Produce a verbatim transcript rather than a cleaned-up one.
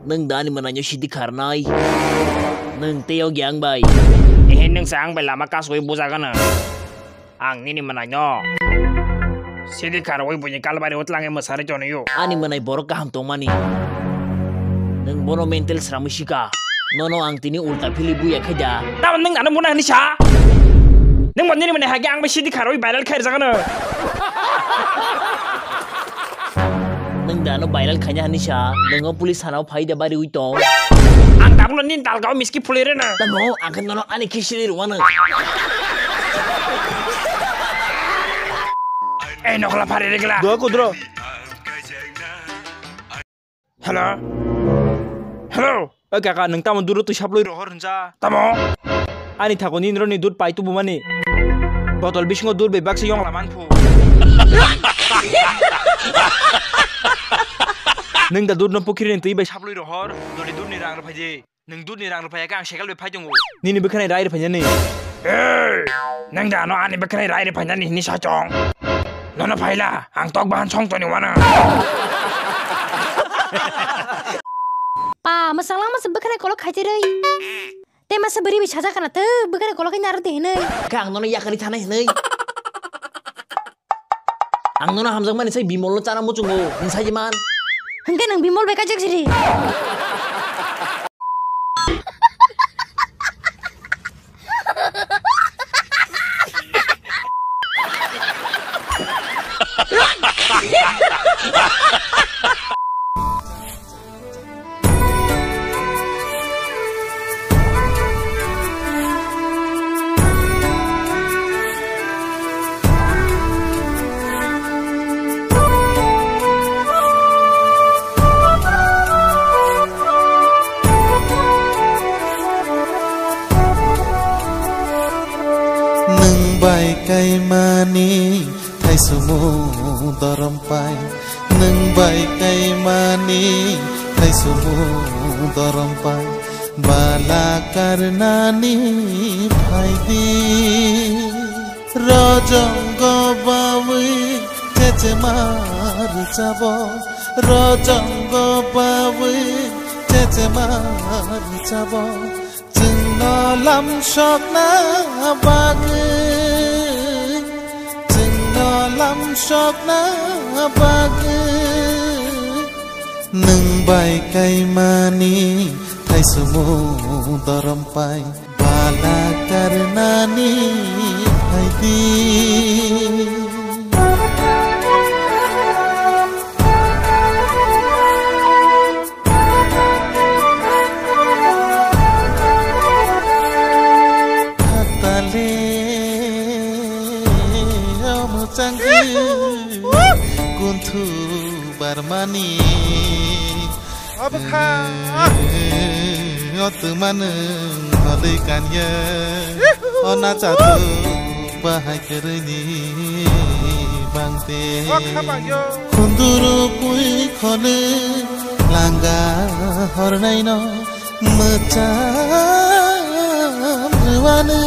Nwng da ani mwnaino sidi kharnai? Nwng tei o gyang bai. Ehe, nwng sa ang bai lama kasugwi bujagano. Ang nini mwnaino sidi kharwi buini kalbari o tlangwi mwsarwi tonio. Ani mwnai borok kaham tongmani. Nwng bono mental sramwi sika. Nono ang tini ulta philwi buya khaida. Tamo nwng ano mwnai hinwi sa? Nwng bo nini mwnai hake ang bai sidi kharwi viral khairjagano. Nwng da ano viral khaina hinwi sa? Nwng o police thana o phai da bari ui tong. Ang tabukno nini dalgao miski phulwi rwno. Tamo ang khe nono ani khe siri rwano. Ei nokla phari regla. Dua kudro. Hello. Hello. O kaka, nwng tamo duro twi saplwi rohor hinsa? Tamo? Ani thago nini roni dud pai tubumani. Botol bisingo dud bai baksa yongla manphu. Nwng da dud no pukhiri ni twi bai saplwi rohor. Doli dud ni rang rw phaidi. Nwng dud ni rang rw phaiya khe ang cycle bai phai tongo. Nini bwkhwnai rai rw phainani. Ei! Nwng da ano ani bwkhwnai rai rw phainani hinwi sa chong? Nono phaila, ang tok bahan song toni wana. Pa, mwsanglang masa bwkhwnai kolok khaitwi rwi. Tei masa bwrwi bai sajak kana tw bwkhwnai kolok khe naro de hinwi. Khe ang nono yakari thanai hinwi. Ang nono hamjakmani sai Bimolno chana muchungo, nwng sai man. Hwnkhe nwng Bimol bai kaijak siri. Nwng bai kaimani thaisomo dorom pai, nwng bai kaimani thaisomo dorom pai, bala karnani phaidi. Rojongo bawi chechema rwchabo, rojongo bawi chechema rwchabo. Chwngno lamsokna bagwi, chwngno lamsokna bagwi, nwng bai kaimani thaisomo dorom pai, bala karnani phaidi. Tale omo changwi kunthu barmani. Abokha. Otwma nwng hodwi kanya. Ona chatu bahai kwrwini bangte. Khunduru pui khone langa hornaino mwcham rwani.